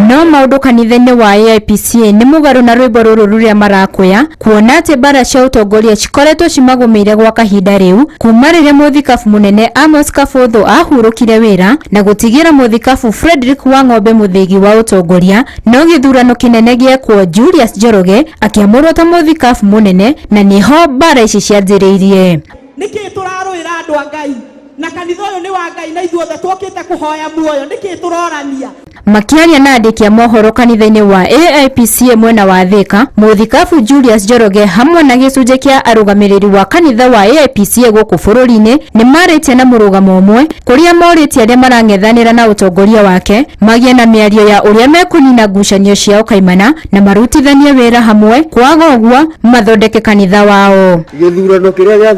No maũndũ kanitha-inĩ wa AIPCA nĩ mũgarũ na rwĩmbo rũrũ rũrĩa marakwĩa, kuona atĩ mbara cia ũtongoria cikoretwo cimagũmĩire gwa kahinda rĩu kuma rĩrĩa mũthikabu mũnene Amos Kabũthũ ahurũkire wĩra na gũtigĩra mũthikabu Frederick Wang'ombe mũthĩgi wa ũtongoria. No gĩthurano kĩnene gĩekwo, Julius Njoroge akĩamũrwo ta mũthikabu mũnene, na nĩho mbara ici cianjĩrĩirie. Nĩkĩ tũrarũĩra andũ a Ngai, na kanitha ũyũ nĩ wa Ngai, na ithuothe twokĩte kũhoya muoyo? Nĩkĩ tũrorania? Makĩaria na andĩki a mohoro kanitha-inĩ wa AIPCA mwena wa Thika, mũthikabu Julius Njoroge hamwe na gĩcunjĩ kĩa arũgamĩrĩri wa kanitha wa AIPCA gũkũ bũrũri-inĩ nĩ marĩtie na mũrũgamo ũmwe, kũrĩa morĩtie arĩa marang'ethanĩra na ũtongoria wake magĩe na mĩario ya ũrĩa mekũnina ngucanio ciao kaimana na marutithanie wĩra hamwe, kwaga ũguo mathondeke kanitha wao. Gĩthurano kĩrĩa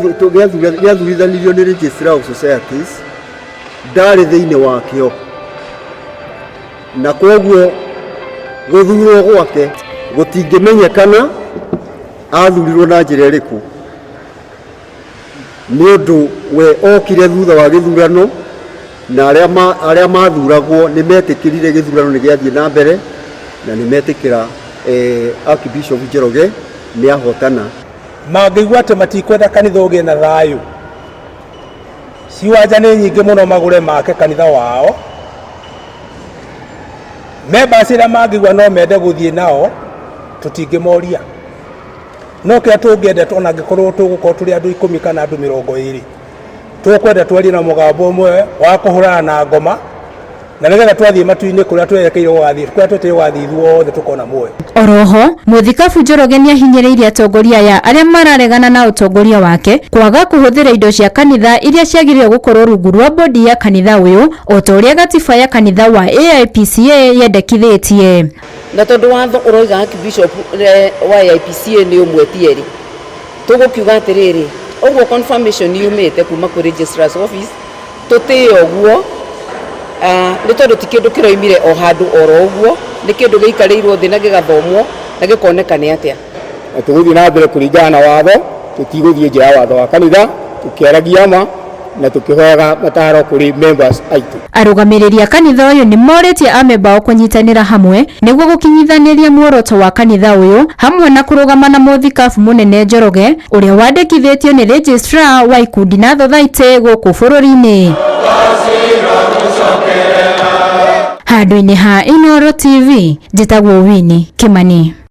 gĩathurithanirio nĩ Registrar of Societies, ndarĩ thĩinĩ wakĩo, na koguo gũthurwo gwake gũtingĩmenyekana athurirwo na njĩra ĩrĩkũ, nĩ ũndũ we okire thutha wa gĩthurano, na arĩa mathuragwo nĩ metĩkĩrire gĩthurano nĩ gĩathiĩ na mbere, na nĩ metĩkĩra Archbishop Njoroge nĩ ahotana. Mangĩigua atĩ matikwenda kanitha ũgĩe na thayũ, ciwanja nĩ nyingĩ mũno, magũre make kanitha wao. Members arĩa mangĩigua no mende gũthiĩ nao, tũtingĩmoria. No kĩrĩa tũngĩenda, ona angĩkorwo tũgũkorwo tũrĩ andũ 10 kana andũ 20, tũkwenda twarie na mũgambo ũmwe wa kũhũrana na ngoma, na nĩgetha twathiĩ matu-inĩ kũrĩa twerekeire gũgathiĩ, kũrĩa twetereire gũgathiĩ, ithuothe tũkona muoyo. Oroho mũthikabu Njoroge nĩ ahinyĩrĩirie atongoria aya arĩa mararegana na ũtongoria wake kwaga kũhũthĩra indo cia kanitha iria ciagĩrĩire gũkorwo rungu rwa bodi ya kanitha ũyũ, o ta ũrĩa gatiba ya kanitha wa AIPCA yendekithĩtie. Na tondũ watho ũroiga Archbishop wa AIPCA nĩ ũmwe ti erĩ, tũgũkiuga atĩrĩrĩ, ũguo confirmation yumĩte kuma kwĩ registrar's office, tũtĩe ũguo, nĩ tondũ ti kĩndũ kĩroimire o handũ oro ũguo, nĩ kĩndũ gĩikarĩirwo thĩ na gĩgathomwo na gĩkoneka nĩ atĩa. Na tũgũthiĩ na mbere kũringana na watho, tũtigũthiĩ nja ya watho wa kanitha, tũkĩaragia ma na tũkĩhoyaga mataro kũrĩ members aitũ. Arũgamĩrĩri a kanitha ũyũ nĩ morĩtie amemba ao kũnyitanĩra hamwe nĩguo gũkinyithanĩria muoroto wa kanitha ũyũ, hamwe na kũrũgama na mũthikabu mũnene Njoroge ũrĩa wandĩkithĩtio nĩ registrar wa ikundi na thothaitĩ gũkũ bũrũri-inĩ. Handũ-inĩ ha Inooro TV, njĩtagwo Winnie Kimani.